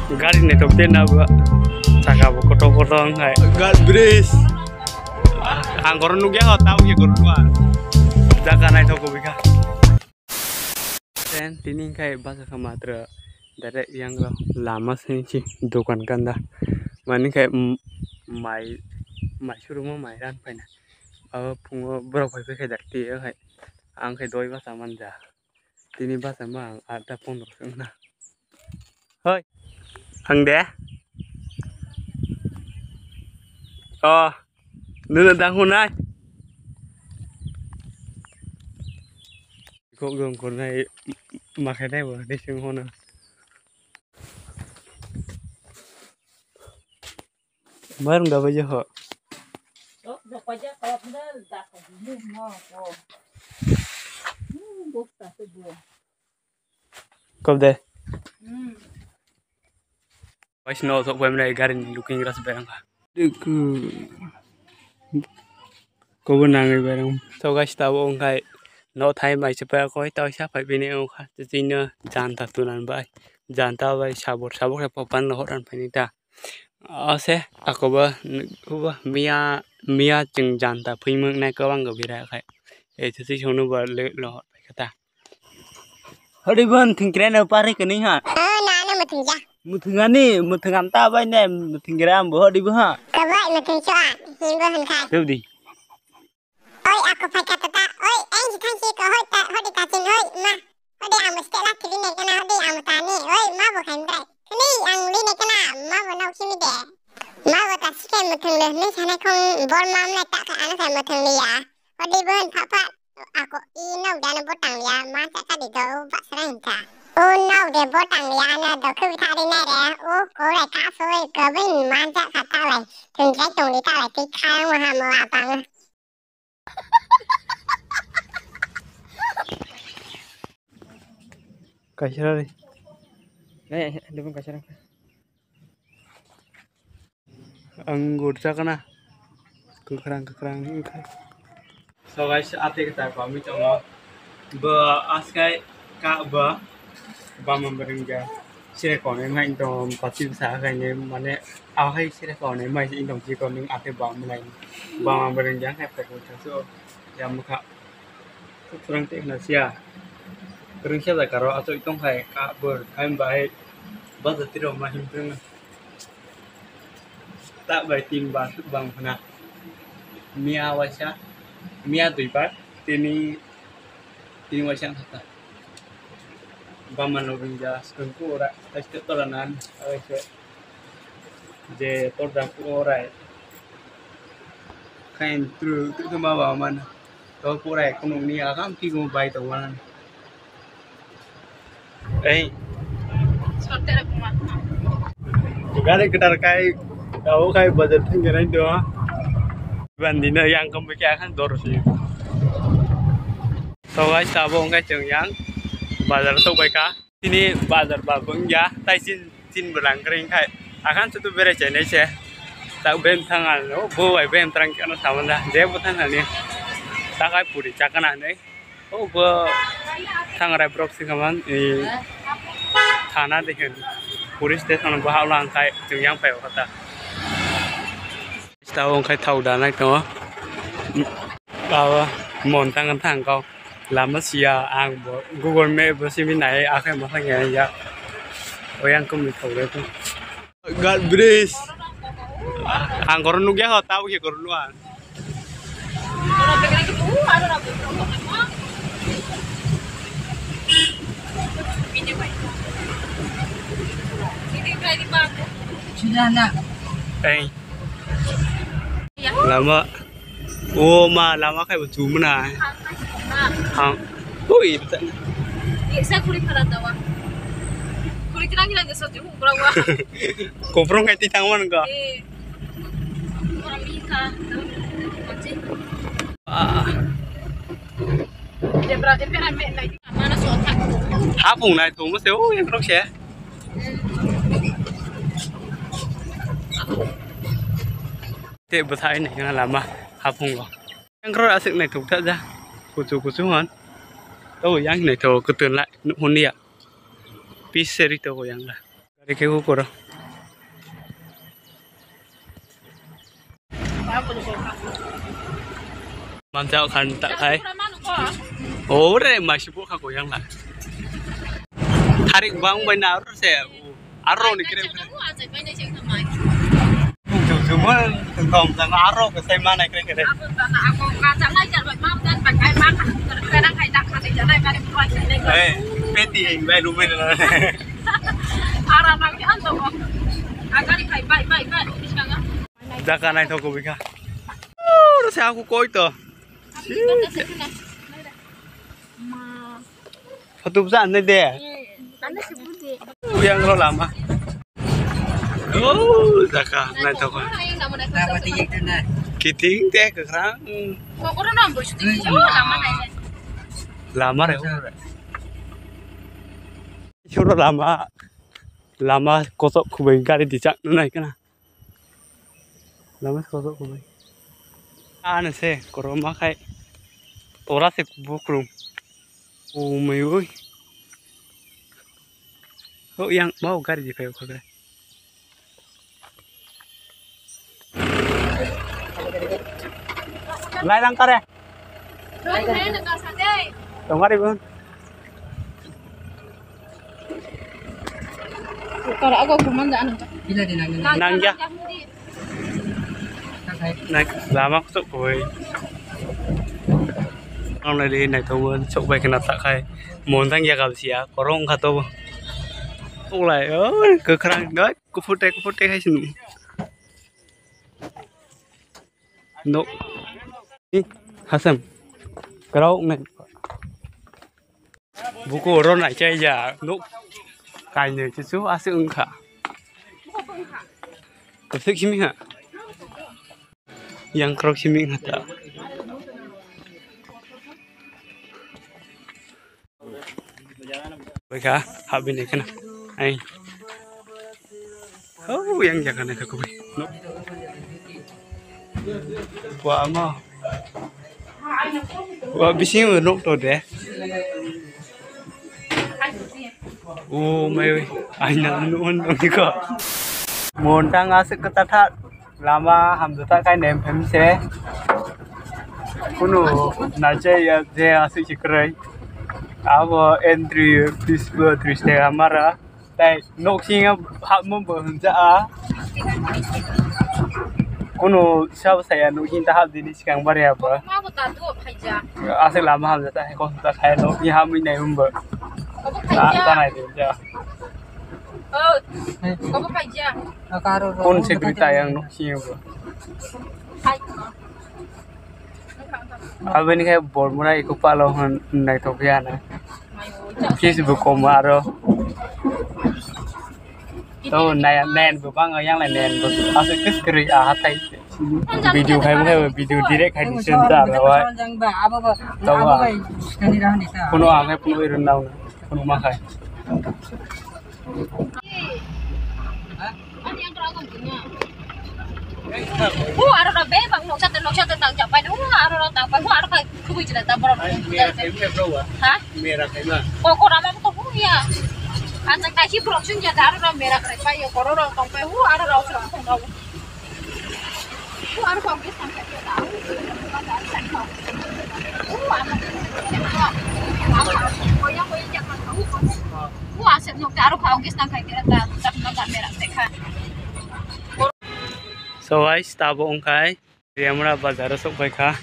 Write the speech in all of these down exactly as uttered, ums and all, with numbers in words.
Gari naithok de na bo. Saka bo kotor kotor wng hai. God bless. Ang goro nugya ho, tao ye goro nua. Jaga naithok ko bika. Ten tini khai basa kha matra direct yang lo lama sini si dukan kanda. Mani khai m-, mai, mai showroom o mai ran phaina. Abo phungo borok phai phai khai dakti o hai. Ang khai doi basa manja. Tini basa ma ang atta pondro se wngna. Hoi. Ang de. Oh. Nuna dang hunai. Ko gong ko nai ma khai nai bo de sing hona. Marung da baje ho. Kop de. Guys, no sok bai mrai gari ni looking ras berang kha. Kobo nangwi berang. So guys, tabo wngkhai no thai mai se pa koi tau sa phai bini wngkha. Tino janta tunan bai. Janta bai sabor sabor khe popan no horan phai ta. Ase akoba, uba miya, miya chwng janta phimwk nai kwbang go bira khai. Ei thwi songno ba le lo hor pai kha ta. Hadi ban thwngkre no pari kani ha. Oh, na, na, muthungya. Muthungani, muthung am ta bai ne, muthungkre am bo hadi bo ha. Kabai muthung chua, himbo hwn khai. Tubdi. Oi, aku phai kha ta ta. Oi, ang si thang si ko, hoi ta, hodi ta chin, oi, ma. Hodi ang muste la kili ne kana, hodi ang mutani. Oi, ma bo khan dai. Kini ang li ne kana, ma bo nau simi de. Ma bo ta si kai muthung le, ne sana khong bor mam lai ta ka, ano kai muthung li ya. Hodi bo hwn pha pha. Ako i nok de ano botang ya, ma cha cha di do ba srang cha. O nok de botang ya ano do khu tha ri na re. O ko re ka so e ko bin ma cha cha ta lai. Thung jai tong ri ta lai ti kha mo ha mo apang. Kaisa ri. Nai, dubung kaisa ri. Anggur chakna kwkhrang kwkhrang wngkha. So guys, atwi kwtal kwrwngwi tongo. Bo aswk ka bo bama bwrwngja sire konwi wngkha, tong pachi bwsa haino mane ahai sire konwi mai tong chikon nwng atwi bam lai bama bwrwngja wngkha, tei bwsa so ya mwkha kwkhrang tei khna siya kwrwngsa jaga ro achoi tongkhai ka bo hai bai bajatwi rok ma himtwng. Tak bai tin bar bang khna. Miya waisa, miya dui bar, tini, tini waisa ang khata. Bama no ringja, skun ku ora, taste tola nan, awaise. Je torda ku orai. Kain tru, tru ma ba man. To pura ek nung ni agam ki gu bai to wan. Ei. Gari kwtal kai, tabo kai bazar thang nai do. Bandi no yang kam kya khan dor si. So guys, tabo wngkha chwng yang bazar sok bai kha. Tini bazar ba bwngya, tai chin, chin bwlang kwrwi khai. Akhan chutu berai chainai se. Tak bem thang ano, bo bai bem trang kano samanda. Je bo thang ani. Takai puri chakana hinwi. O bo thangrai borok singkaman, i, thana de hin. Police station bo hablang khai, chwng yang pai o kata. Tabo wngkha thok danai tongo. Abo mon tang thang kau. Lama siya ang bo Google Map bo simi nai akhai masa ngai ya. Oyang kum thok le tu. God bless. Ang koron nugya ho tabo ke koron nuan. Sudah na. Ei. Lama. O ma lama khai bo chumna. Hang. Ui. Sa kuri phala dawa. Kuri kira kira sa ju kura wa. Koprong khai ti thang man ka. Eh. Kura mi kha. Ah. Hapung nai thung se o yang rok se. Te bwthai nai kana lama hapung lo. Yang rok aswk nai thuk tha ja. Kuchu kuchu hon. To yang nai to kutun la hon ya. Pis seri to yang la. Dekhe ko koro. Manjak khan ta khai. Ore masi bo kha ko yang la. Tharik bang bai na aro se. Aro ni kre. Jumon tong jang aro ko sai mana kre kre. Hey, peti bai rumai na. Ara nang di anto ko. Agari khai bai bai bai. Jaga naithok kubui kha. Oro se aku koi to. Photo bwsa anai de. Yang ro lama. Oh, jaga naithok. Kiting te kwkhwrang. Lama re. Suro lama. Lama kotok kubui gari di chak nai kana. Lama kotor kubui. Ano se koroma khai tora se kubuk rum. Umui ui. Ho yang mau gari di phayo khabe. Lai lang kare. Tongari bun. Kara ako kuman da ano. Nangya. Nang lama kutuk koi. Ang lagi naik tunggu sok bai kena tak kai. Montang ya kau sia korong kato. Ulai oh kekerang doi kufutai kufutai kai sini. Nuk. Ih, hasem. Kerok nih. Buku oro nai chai ya. Nuk. Kainwi chuchu aswk wngkha. Kwthwk simi ha. Yang kerok simi wngkha ta. Bai kha, habini kheno. Ai. Oh, yang jaga naithotok kubui. No. Wa ma. Wa bising nok to de. Oh, mai oi. Ai na nu on dong ko. Montang aswk kwtatha. Lama hamjata khai nem phem se. Kunu naichai ya je aswk se kwrwi. Abo entry fees bo tris taka mara. Tai nok singa hapmo bo hwnja a. Kunu sabo saya nok sinta hap dini sikang bari abo. Aswk lama hamjata hai kosota khai nok ni hamwi nai hwnbo. Ta nai de ja. Kun secretary ang nuk sini bo. Aboni khai bormura iko palo hwn naithok ya na. Facebook kom aro. To nayan nayan bo bang yang lai nayan bo. Aswk kwskwrwi a hatai. Video khai khai video direct khai di sen ta rawai. To ba. Kuno ang khai kuno iron nauna. Kuno ma khai. Hu aro ro be bang noksa te noksa te tang japai hu aro ro tang pai hu aro kai kubui jila ta borok. Ha? Mera khai ma. Ko ko rama ko hu ya. Asa kai si borok sing jata aro ro mera khai pai ko ro ro tong pai hu aro ro sra tong ro. So guys, tabo wngkhai Remra bazar o sok bai kha.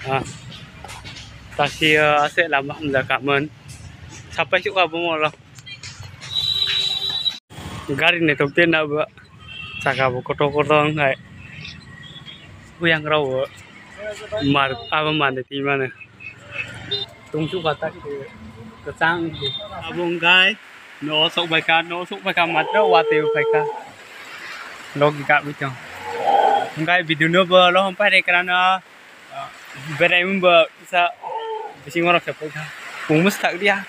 Ah, taksi, ah, ase lama hamjak kamon. Sapai sok abo molo. Gari naithok de na bo. Saka bo kotor kotor wngkhai. Buyang rok bo mar abo manwi twi mano. Tungsuk kha tak kwchang. Abo wngkhai no sok bai kha, no sok bai kha matro watwi phai kha. Logi kagwi tong. Wngkhai video no bo lohom pai rwkra no. Berai mung bo sa bising oro khe phai kha. Pung mung tak dia.